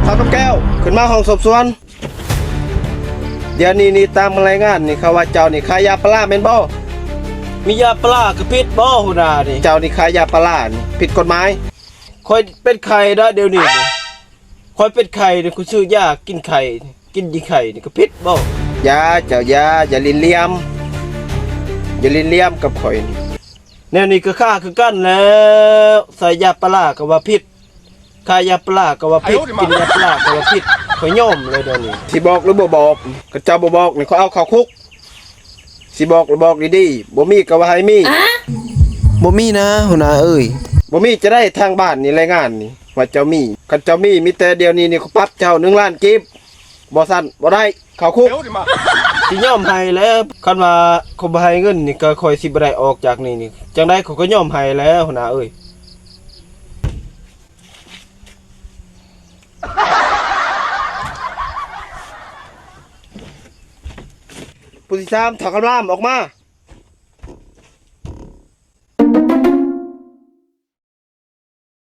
ສາວຄຳແກ້ວ ຂຶ້ນມາຫ້ອງສອບສວນ. ດຽວນີ້ນີ້ຕາມລາຍງານນີ້ ເຂົາວ່າເຈົ້ານີ້ຂາຍຢາປາລາແມ່ນບໍ່? ມີຢາປາລາກໍຜິດບໍ່ຫົວໜ້ານີ້? ເຈົ້ານີ້ຂາຍຢາປາລານີ້ຜິດກົດໝາຍ. ຂ້ອຍເປັນໄຂ້ເດ້ອດຽວນີ້ນີ້ ຂ້ອຍເປັນໄຂ້ນີ້ ຂ້ອຍຊື້ຢາກິນໄຂ້ ກິນດີໄຂ້ນີ້ກໍຜິດບໍ່? ຢ່າ ເຈົ້າຢ່າ ຢ່າຫຼິ້ນຫຼ່ຽມ ຢ່າຫຼິ້ນຫຼ່ຽມກັບຂ້ອຍນີ້. ແນວນີ້ກໍຄ້າຄືກັນແລ້ວ ໃສ່ຢາປາລາກໍວ່າຜິດ ຂາຍຢາປາລາກໍວ່າຜິດ ກິນຢາປາລາກໍວ່າຜິດ ຂ້ອຍຍອມແລ້ວດຽວນີ້. ຊິບອກຫຼືບໍ່ບອກ? ຄັນເຈົ້າບໍ່ບອກນີ້ ຂ້ອຍເອົາເຂົ້າຄຸກ. ຊິບອກລະບອກດີໆ ບໍ່ມີກໍວ່າໃຫ້ມີ. ບໍ່ມີນະຫົວໜ້າເອີຍ. ບໍ່ມີຈະໄດ້ ທາງບ້ານນີ້ລາຍງານນີ້ວ່າເຈົ້າມີ. ຄັນເຈົ້າມີ ມີແຕ່ດຽວນີ້ນີ້ ຂ້ອຍປັບເຈົ້າໜຶ່ງລ້ານກີບ. ບໍ່ຊັ້ນບໍ່ໄດ້ ເຂົ້າຄຸກ. ຊິຍອມໃຫ້ແລ້ວ ຄັນວ່າຂ້ອຍບໍ່ໃຫ້ເງິນນີ້ ກໍຂ້ອຍຊິບໍ່ໄດ້ອອກຈາກນີ້ນີ້. ຈັ່ງໃດຂ້ອຍກໍຍອມໃຫ້ແລ້ວຫົວໜ້າເອີຍ. ຜູ້ທີສາມ ທ້າວຄຳລາມ ອອກມາ.